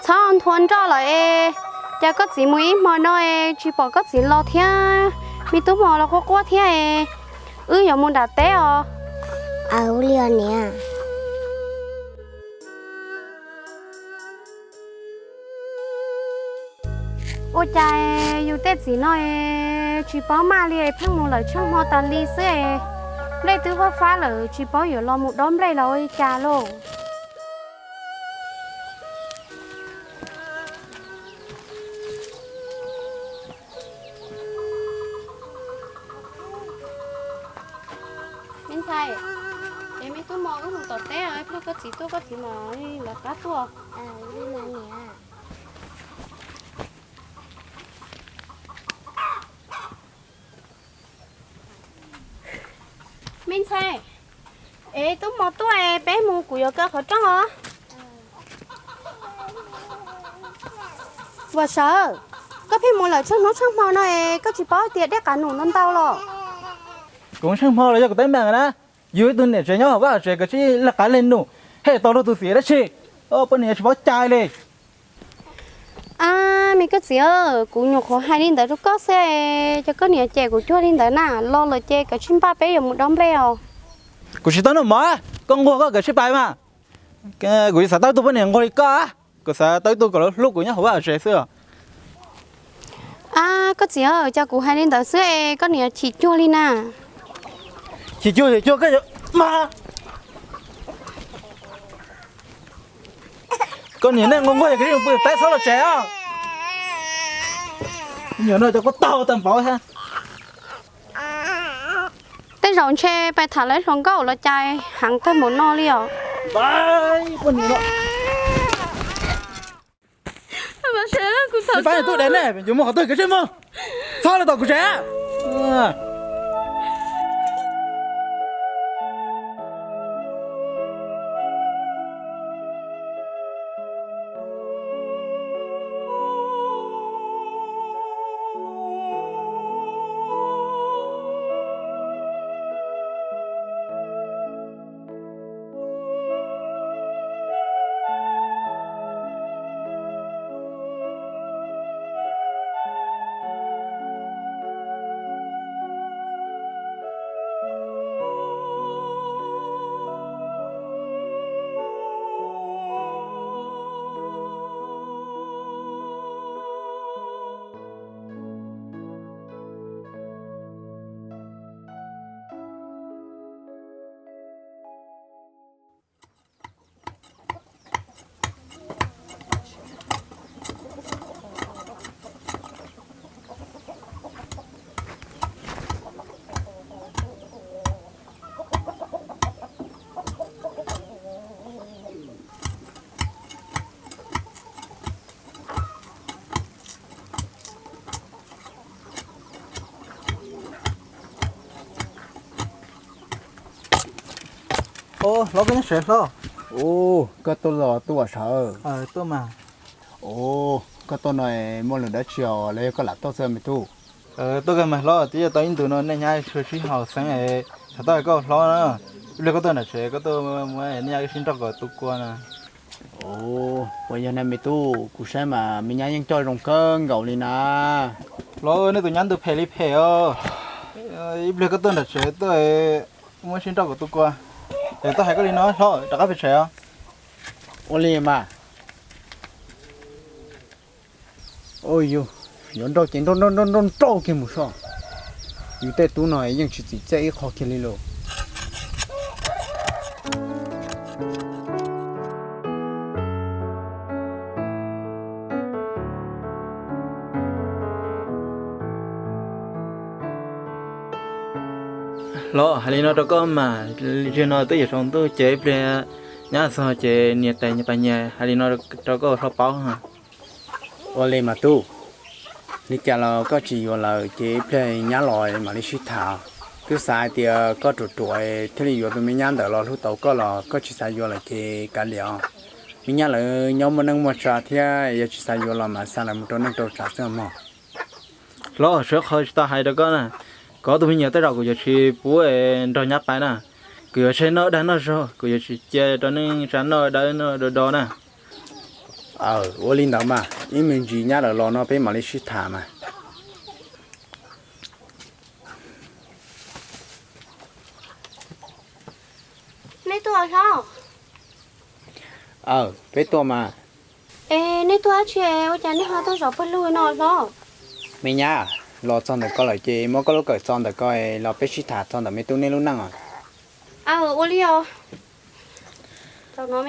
Thaub, nthua nroj lawm es, cas koj txiv mus ib hmo no es tsis pom koj txiv los thiab? Me tub mos los quaj quaj thiab es, wb yuav mus nram teb os. Aw, ua li os niam. Ua cas yus tej txiv no es tsis paub maj li, pheej mus lawm tsheej hmo tas li xwb es, nplej twb fab fab lawm tsis paub yuav los mus dob nplej los ua li cas lauj. Me ntxhais, es me tub mos wb mus tom teb, koj txiv tuaj, koj txiv mam li lawv qab tuaj. Me ntxhais, es tub mos tuaj es peb mus, kuv yuav kaw qhov rooj os. Vam Sawv, koj pheej mus lawm tsheej hnub tsheej hmo no es koj tsis paub tias dej qav num no ntau los? Kuv tsheej hmo los yog kuv teeb meem na. Yus ib tug niam tsev nyob hauv vaj hauv tsev koj tsis laj qav laj num, hem tau luag tus txiv dab tsi? Poj niam tsis paub cai li. A, me koj txiv, kuv nyuam qhuav hais li ntawd rau koj xwb, ces koj niam cem kuv cuag li ntawd na, los lawm ces koj tsis npaj peb yuav mus dob nplej os. Kuv tsis tau noj mov, koj nquag koj kawm sib pais mas. Kuv tsis xav tau ib tug poj niam nquag li koj, kuv xav tau ib tug kom hlub kuv nyob hauv vaj hauv tsev xwb. A, koj txiv, cas kuv hais li ntawd xwb es koj niam chim cuag li na. Chim cuag chim cuag koj mas. Koj niam nej nquag nquag yog koj pw teb txhob los tsev os. Nyuam no cov koj taug tag npaum thiab. Tej zaum ntshe pais tham lawv hluas nkauj los cas heev tag npaum no li os. Pab tub dev ne, yuav mus qhov twg kav tsij mus, txhob los tom kuv tsev. Hlob, koj nyob tsev hlob? Ua, koj tuaj los tuaj ua sav? Tuaj mas. Ua, koj tuaj no muaj lus dab tsi os, los yog koj lam tuaj xwb me tub? Tuaj kawg mas hlob, twb yog tau ib ntus no nej nyab tsis haum xeeb, xav tuaj hais koj hlob na. Ib pliag koj tuaj nram tsev koj tuaj muab nej nyab wb sib nrauj kom tu kua na. Ua, puas yog na me tub? Kuv saib mas me nyab yeej coj zoo kawg nkaus li na. Hlob, nej tus nyab ntawd phem li phem os. Ib pliag koj tuaj nram tsev tuaj muab sib nrauj kom tu kua. Es tuaj hais koj li no hlob, rov qab pem tsev os. Ua li mas. Ua, yus yuav nrauj ces nrauj nrauj nrauj nrauj kiag mus soj. Yus tej tub no yeej tsis txim txiaj ib qho kiag li lauj. Hlob, hais li no rau koj mas, zaum no twb yuav tsaus ntuj ces ib pliag nyab txog ces nias tais nyias pas nyias, hais li no rau koj hlob paub. Ua li mas tub, li cas los koj tsis yuav lawm ces ib pliag nyab los mam li sib tham. Twb xav hais tias koj ruam ruam thiaj li yuav tus me nyab ntawd los hlub tau koj los koj tsis xav yuav lawm ces kav liam os. Me nyab lawv nyob muaj neej muaj tsa thiab, yog tsis xav yuav los mas xa lawv mus rau neej rau tsa xwb mog. Hlob, tshuav qhov tsis tau hais rau koj na, kuv ob tug me nyuam tej zaum kuv yuav tsis pub nrog nyab pais na. Kuv yuav tseg noj dag noj zog, kuv yuav tsis cia rau neej tsa noj dawb noj do do na. Aw, ua li ntawd mas ib me ntsis nyab lawv los no peb mam li sib tham mas. Nej tuaj hlob? Aw, peb tuaj mas. Es nej tuaj dab tsi ua cas nej ho tuaj zov pawg lug no hlob? Me nyab, los txog ntawm ko lawm ces muab koj lub kawm txo ntawm ko los peb sib tham txog ntawm me tub nej lub neej os. Aw, ua li os. Tub los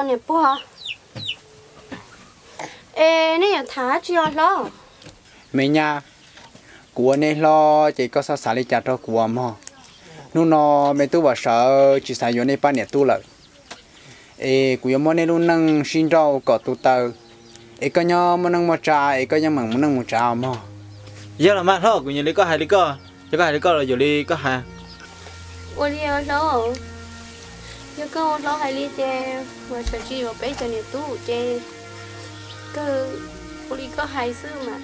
niam puag, es nej yuav tham dab tsi os hlob? Me nyab, kuv ua nej hlob ces koj xav xav li cas rau kuv mog. Hnub no me tub Vam Sawv tsis xav yuav nej pab niam tub lawm, es kuv yuav muab nej lub neej sib nrauj kom tu taw, es koj nyob muaj neej muaj tsa, es koj yeej meem mus neej mus tsav mog. Yog los mas hlob, kuv nyiam li koj hais li koj, yog koj hais li koj los yuav li koj hais. Ua li hlob, yog koj ua hlob hais li ces Vam Sawv tsis yuav peb cov niam tub ces kawg ua li koj hais xwb mas.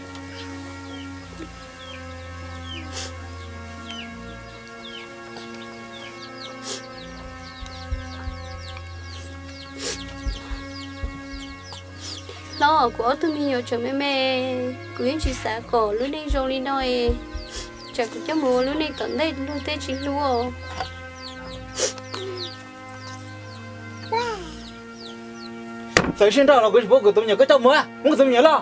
Hlob, kuv ob tug me nyuam tseem me me, kuv yeej tsis xav kom lub neej zoo li no es tsam kuv coj mus ua lub neej tom ntej luag tej tsis hlub. Txawm sib nrauj los kuv tsis pub kuv tus me nyuam koj coj mus, muab kuv tus me nyuam los.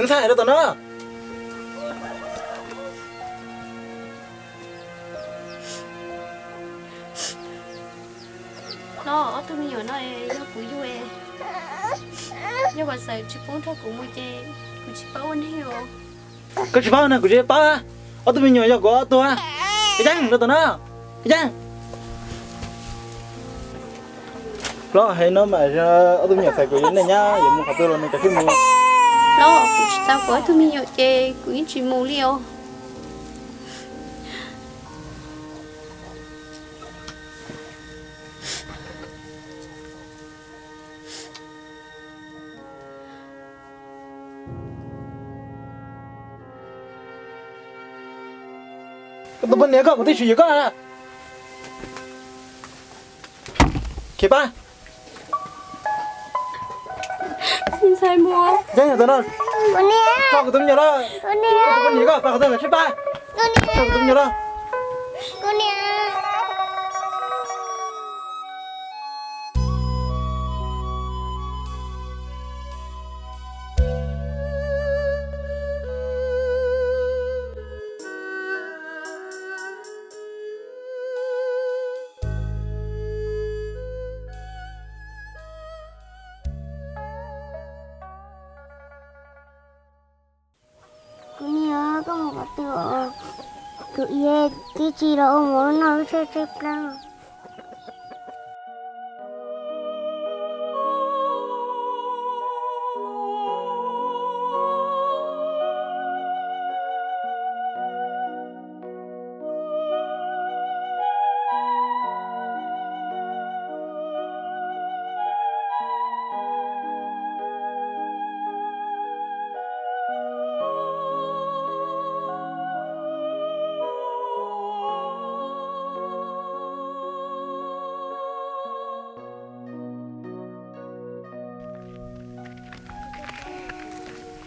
Ntxhais, los tom no. Hlob, ob tug me nyuam no yog kuv yug, yog Vam Sawv tsis pub nrog kuv mus ces kuv tsis paub ua neeg os. Koj tsis paub no kuv tsis paub, ob tug me nyuam yog kuv ob tug. Koj yeej los tom no, koj yeej. Hlob, hais no mas ob tug me nyuam txhais kuv yuav nej nyab yuav mus qhov twg los nws cov xwb mus. Hlob, kuv tsis tau kuv ob tug me nyuam ces kuv yeej tsis mus li os. Koj tus poj niam, koj kuv twb tsis yuav koj. Khiav pab. Ntxhais Muas. Yeej yog tus no. Pab kuv tus me nyuam los. Koj tus poj niam, koj pab kuv tus me nyuam, tsib pab. Pab kuv tus me nyuam los. Kuv niam, koj mus qhov twg? Kuv niam, twb tsis los ua mov no, wb tshaib tshaib plab.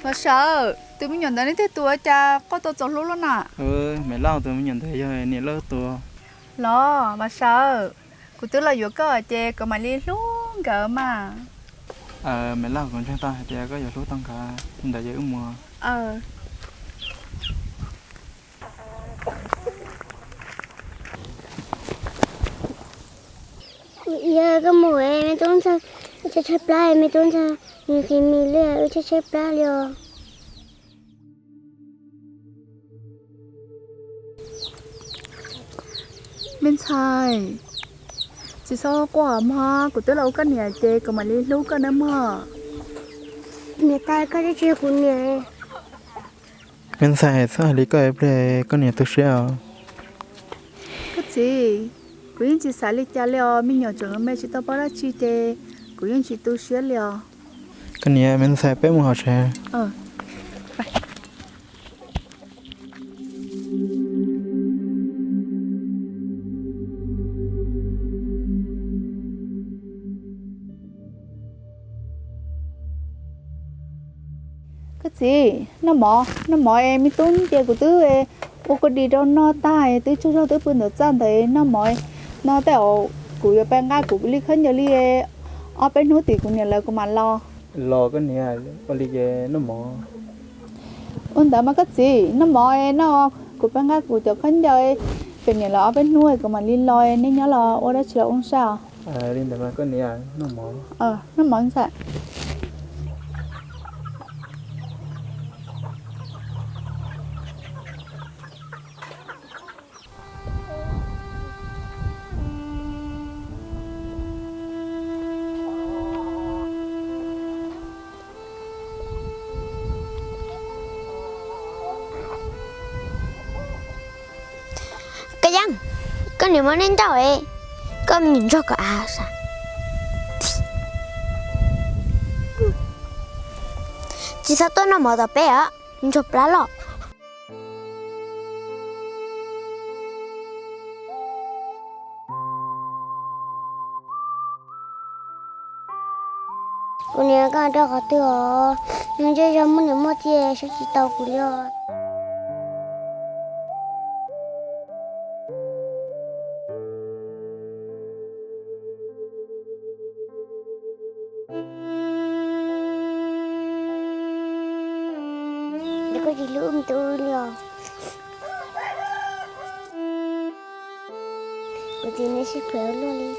Vam Sawv, tus me nyuam ntawd nej twb tua cas quaj tau txaus hlub lub na? Maiv Lauj, tus me nyuam ntawd yog niam Lauj tua. Los Vam Sawv, kuv twb los yuav koj ces koj mam li hlub nkawd mas. Maiv Lauj, kuv ntseeg tau hais tias koj yuav hlub tau nkawd, ntawd yog wb mus. Kuv niam, koj mus, me tub ntxawg tshaib tshaib plab, me tub ntxawg nws qhis mis li, wb tshaib tshaib plab li os. Me ntxhais, tsis txhob quaj mog, kuv twb los ua koj niam ces kuv mam li hlub koj nawb mog. Niam tais, koj twb tsis yog kuv niam. Me ntxhais, txhob hais li koj, ib pliag koj niam tu siab os. Koj txiv, kuv yeej tsis xav li cas li os, me nyuam tseem me tsis tau paub dab tsi ces kuv yeej tsis tu siab li os. Niam, me ntxhais, peb mus hauv tsev. Koj txiv, noj mov, noj mov es me tub ces kuv twb ua kua dis rau noj tag, twb tsaug zog twb pw ntawm txaj ntawd, noj mov no tej zaum kuv yuav pab nqa kuv li khaub ncaws li ob peb hnub tim kuv niam lawv kuv mam los. Los koj niam, ua li ces noj mov. Ua ntawd mas koj txiv, noj mov no, kuv pab nqa kuv cov khaub ncaws pem niam lawv ob peb hnub kuv mam li los, nej nyob los ua dab tsi los ua sab. Li ntawd mas koj niam, noj mov. Noj mov ntxhais. Koj Yeeb, koj niam muab nej nrauj es koj me nyuam ntsuag kom av sas. Tsis txhob tuaj noj mov tom peb os, ntsuag plab loj. Kuv niam, koj rau qhov twg os? Ntsej zog muaj niam muaj txiv saib tsis taus kuv li os. Koj tsis hlub me tub li os. Kuv txiv, neb sib phem ua luaj li.